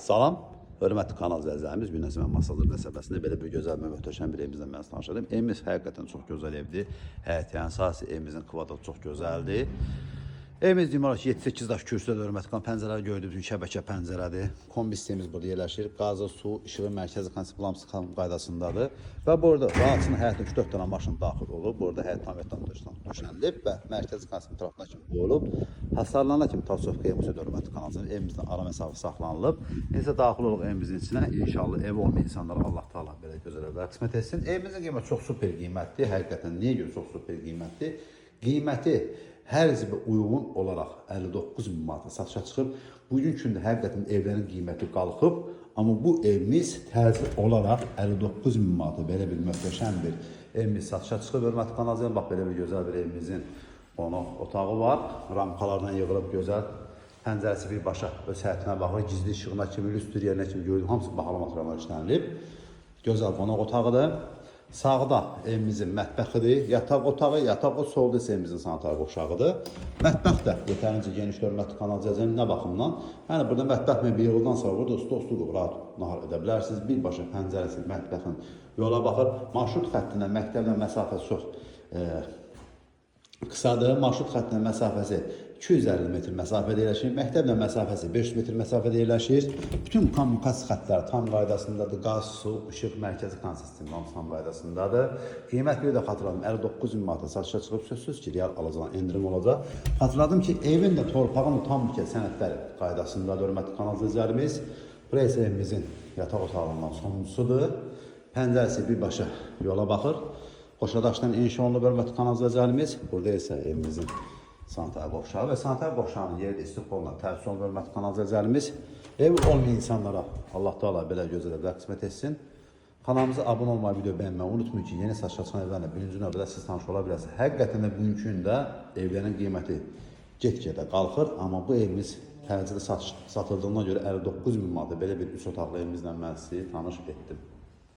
Salam, hörmətli kanal izləyicilərimiz, bu gün mən Masazır qəsəbəsində belə bir gözəl və möhtəşəm bir evimizlə mən tanış edim. Evimiz həqiqətən çox gözəl evdir. Həyət sahəsi evimizin kvadratı çox gözəldir. Evimiz demək olar ki, 7-8 daş kürsüdə hörmətli kanal pəncərələr gördüyünüz kimi şəbəkə pəncərədir. Kombi sistemimiz burada yerləşir. Qazı, su, işığı, mərkəzi kondisioner hamısı qaydasındadır. Və burada rahatçının həyətinə 3-4 dənə maşın daxil olub. Burada həyət tam döşənilib və mərkəzi kondisioner tərəfindən kimi qoyulub. Hasarlanana kimi tasavvuf evimizə hörmətli kanalımızın evimizdən ara məsafə saxlanılıb. İndi isə daxil oluq evimizin içinə. İnşallah ev olmayan insanlara Allah Taala belə gözəl evlər qismət etsin. Evimizin qiyməti çox super qiymətli. Həqiqətən niyə görə çox super qiymətli? Qiyməti hər zibə uyğun olaraq 59 min manata satışa çıxıb. Bugünkü gündə həqiqətən evlərin qiyməti qalxıb, amma bu evimiz təcili olaraq 59 min manata belə bir möhtəşəm bir evimiz satışa çıxıb. Hörmətli kanal izləyicilər, bax belə bir gözəl bir evimizin qonaq otağı var. Ramkalardan yığılıb gözəl. Pəncərəsi birbaşa öz həyətinə baxır. Gizli işığına kimi, lüstr yerinə kimi gördüm. Hamısı bahalı materiallar işlənilib. Gözəl qonaq otağıdır. Sağda evimizin mətbəxidir, yataq otağı, yataq o solda isə evimizin sanitar qovşağıdır. Mətbəx də yetərincə geniş hörmətli kanal izləyicilərim nə baxımdan? Yəni burada mətbəx mebeli yığıldan sonra burada stol stol rahat nahar edə bilərsiniz. Birbaşa pəncərəsi mətbəxin yola baxır. Marşrut xəttindən məktəbdən məsafəsi çox qısadır. Marşrut xəttinə məsafəsi 250 metr məsafədə yerləşir. Məktəblə məsafəsi 500 metr məsafədə yerləşir. Bütün kommunikasiya xəttləri tam qaydasındadır. Qaz, su, işıq, mərkəzi kan sistemi hamısı tam qaydasındadır. Qiymət bir də xatırladım 59 min manata satışa çıxıb, sözsüz ki, real alıcıdan endirim olacaq. Xatırladım ki, evin də torpağın da tam bir sənədləri qaydasındadır, hörmətli kanal izləyicilərimiz. Burası evimizin yataq otağından sonuncusudur. Pəncərəsi birbaşa yola baxır. Qoşadaşdan inşa olunub hörmətli kanal izləyicilərimiz. Burada isə evimizin sanitar qovşağı və sanitar qovşağının yeri də istiqbolla təsis olunub hörmətli kanal izləyicilərimiz. Ev olmayan insanlara Allah Taala belə gözəl evlər qismət etsin. Kanalımıza abunə olmayı, video bəyənməyi unutmayın ki, yeni satışa çıxan evlərlə birinci növbədə siz tanış ola bilərsiniz. Həqiqətən də bugünkü gündə evlərin qiyməti get-gedə qalxır, amma bu evimiz təcili satıldığına görə 59 min manata belə bir 3 otaqlı evimizlə mən sizi tanış etdim.